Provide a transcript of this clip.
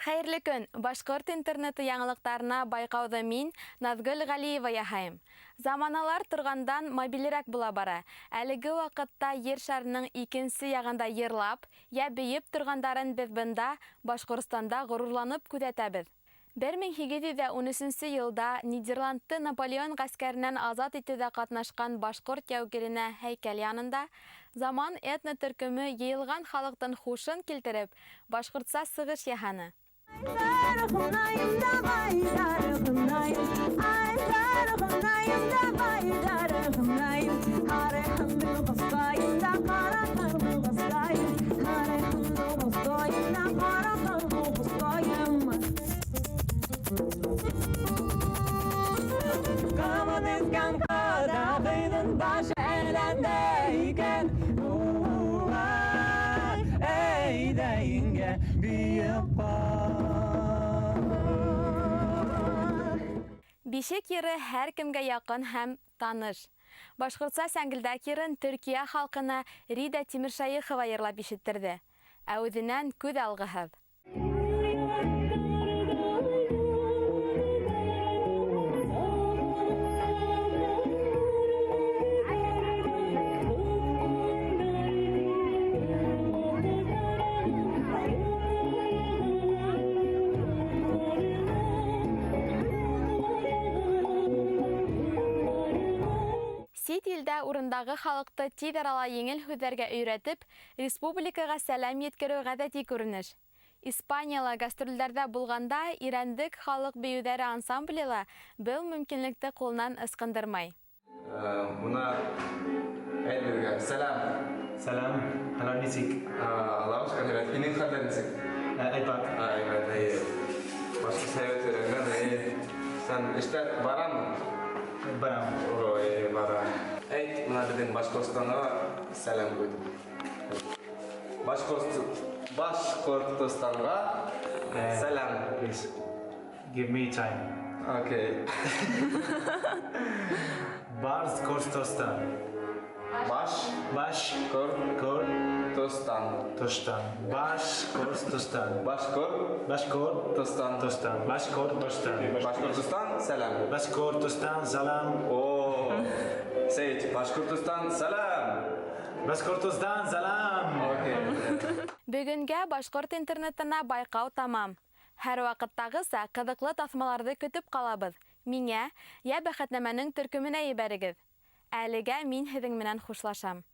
Хәйерле көн! Башҡорт интернеты яңылыҡтарына байҡауҙы мин, Наҙгөл Ғәлиева яһайым. Заманалар торғандан мобилерәк була бара. Әлеге ваҡытта ер шарының икенсе яғында йырлап, йә бейеп торғандарын беҙ бында, Башҡортостанда ғорурланып күҙәтәбеҙ. 1813 йылда Нидерландты Наполеон ғәскәренән азат итеүҙә ҡатнашҡан башҡорт яугиренә һәйкәл янында Заман этно-төркөмө йыйылған халыҡтың хушын килтереп, башҡортса сығыш яһаны. Бишек йыры һәркемгә яҡын һәм таныш. Башҡортса сәңгелдәк йырын Төркиә халҡына Рида Тимершәйехова йырлап ишеттерҙе. Ә үҙенән күҙ алғыһыҙ. Сит илдә урындағы халыҡты тиҙ арала еңел һүҙҙәргә өйрәтеп, республикаға сәләм еткереү ғәҙәти күренеш. Испанияла гастролдәрҙә булғанда Ирәндек халыҡ бейеүҙәре ансамбле лә был мөмкинлекте ҡулынан ысҡындырмай. Бына әйт беҙгә. Сәләм. Сәләм, хәлләр нисек? Аллаға шөкөр, һәйбәт. Һинең хәлләр нисек? Әйбәт. Әйбәт, эйе. Башҡортса һәйбәт өйрәнгән, эйе. Һәм эштә барамы? Барам. Ой, бара. Әйт, бына беҙҙең Башҡортостанға сәләм ҡуйҙым. Башҡортостанға сәләм. Please, give me time. Okay. Башҡортостан. Баш. Баш. Кор. Кор. Тостан. Тостан. Башҡортостан. Башҡор. Башҡор. Тостан. Тостан. Башҡортостан. Башҡортостан, сәләм. Башҡортостан, сәләм. О, Сәйет, Башҡортостан, сәләм. Башҡортостан, сәләм. Окей. Бөгөнгә башҡорт интернетына байҡау тамам. Һәр ваҡыттағыса ҡыҙыҡлы таҫмаларҙы көтөп ҡалабыҙ. Миңә йә Бәхетнәмәнең төркөмөнә ебәрегеҙ. Әлегә мин һеҙҙең менән хушлашам.